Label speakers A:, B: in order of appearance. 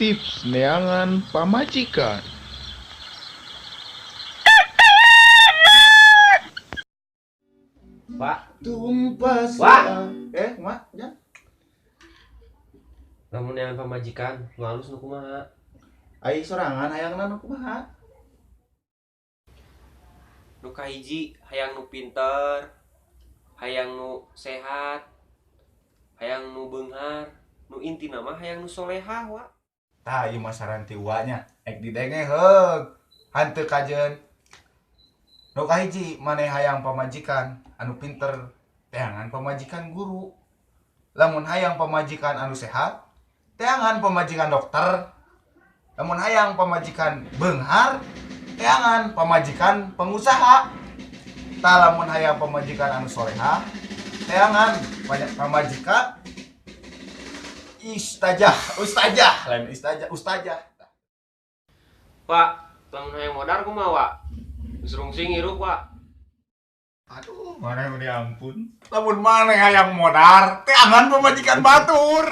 A: Tips neangan pamajikan.
B: Pak,
A: Tumpas.
B: Wah.
A: Mak, ya.
B: Lamun neangan pamajikan, nu alus nu kumaha?
A: Ai sorangan hayangna nu kumaha?
B: Nu kahiji hayang nu pinter, hayang nu sehat, hayang nu beunghar, nu intina mah hayang nu solehah, Wak.
A: Tah, ieu mah saran ti Uwa nya. Ek didenge heug. Hanteu kajeun. Nu kahiji maneh hayang pamajikan anu pinter, teangan pamajikan guru. Lamun hayang pamajikan anu sehat, teangan pamajikan dokter. Lamun hayang pamajikan beunghar, teangan pamajikan pengusaha. Tah, lamun hayang pamajikan anu solehah, teangan banyak pamajikan istajah, ustazah, lain istajah, ustazah.
B: Pak, lamun hayang modar kumaha, Wak? Geus rungsing hirup, Wak.
A: Aduh, maneh meni ampun. Lamun maneh hayang modar, teangan pamajikan batur.